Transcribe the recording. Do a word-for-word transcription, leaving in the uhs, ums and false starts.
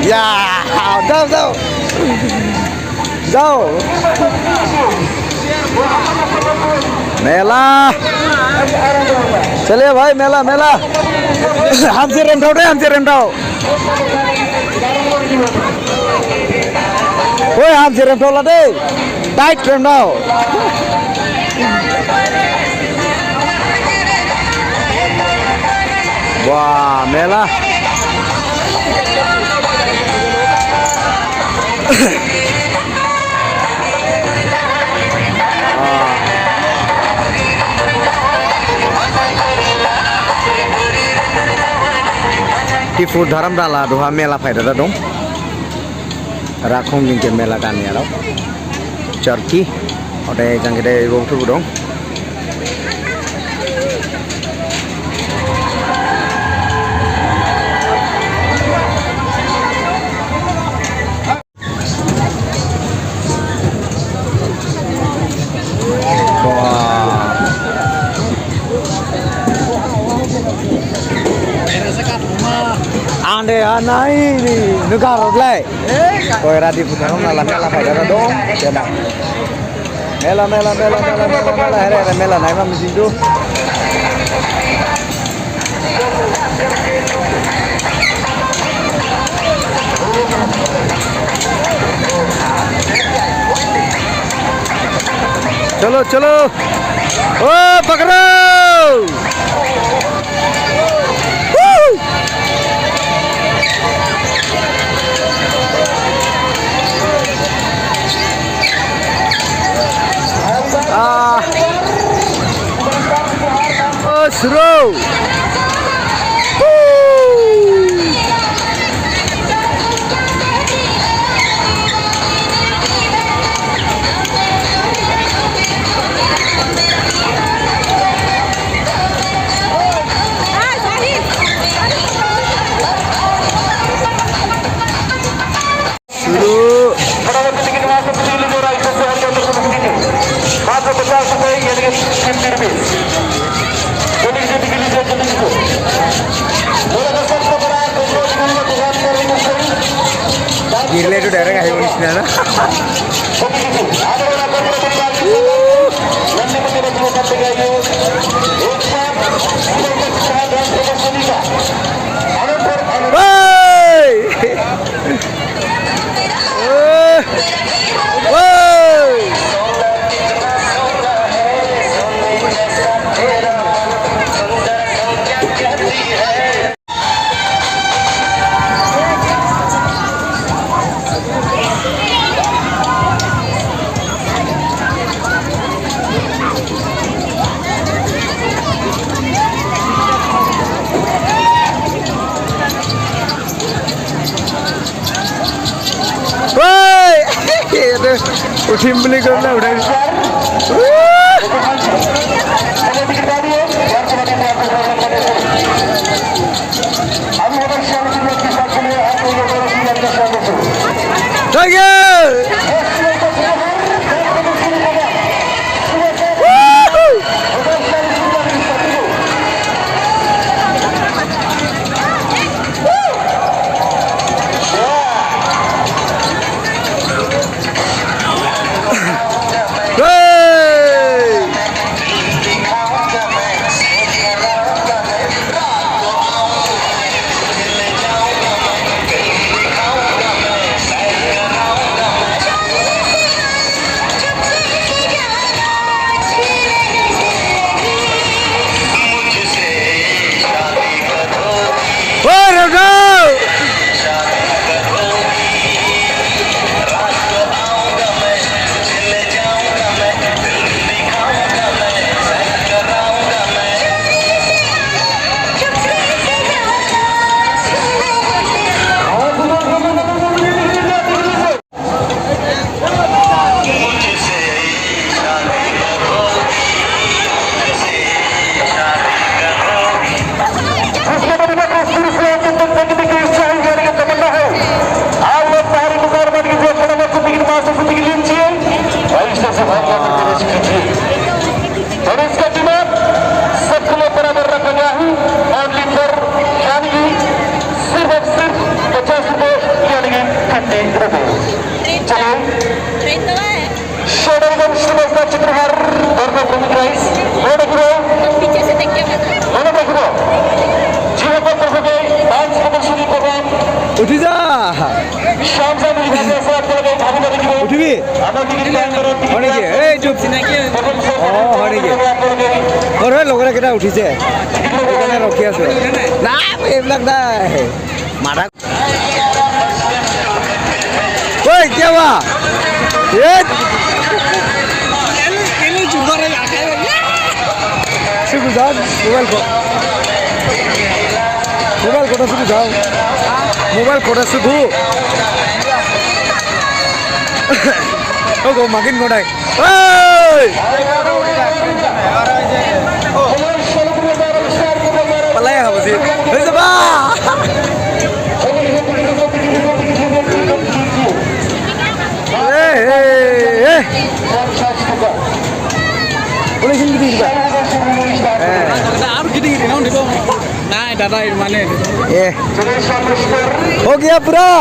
Ya, jao, jao. Jao. Mela. Chale bhai, mela, mela. Hamsi remthao de, hamsi remthao. Oi, hamsi remthao la de. Tight remthao. Wah, mela. Ah. Diphu Dharamtala doha mela phai dada dong. Rakhong jingke mela kani arok. Chorki. Ode jangkede rong thu dong. Wah. Ande anai ni nugar lai. Koira Diphu Dharamtala mela phai dada dong. Kena. Mela, mela, mela, mela, mela, mela, here, here, mela, nai ma misi tu. Chalo, chalo. Oh, pakro! Woo! Ah. Oh, slow. Woo! Suruh. Gila itu daerah kayak Indonesia na. Hei! Eh! Woi! Woi! Itu uthim beli guna udah. Wuh! Thank you. Wuh! Train, train to hai. Showdown Srinivas Chitrahar, Dharma Promi Prize. Mone rakhebo. Picture se dekh ke mata. Mone rakhebo. Jiha Patrasake, dance competition program. উঠি যা। Sham Sham Muli Dance Club, apnaloke bhabi narakhebo. উঠিবি? Amar Digi Dance Club, হয় নেকি? এই চুপ। অ, হয় নেকি? ঘৰৰ লগৰ একেটা উঠিছে, সেইকাৰণে ৰখি আছো। নাই, এইবিলাক নাই। মাৰা। Oi, क्या हुआ? ये? Suku jan, mobile ko. Mobile kota suku jan. Mobile kota suku. Ogo, makin ko dai. Oi! Palai ha basi. Hei, saba! Eh, eh, eh. Boleh sini dikit, Pak. Eh. Kita harus gini-gini, no, di bawah. Nah, dada, ini mana ini? Eh. Ho gaya pura.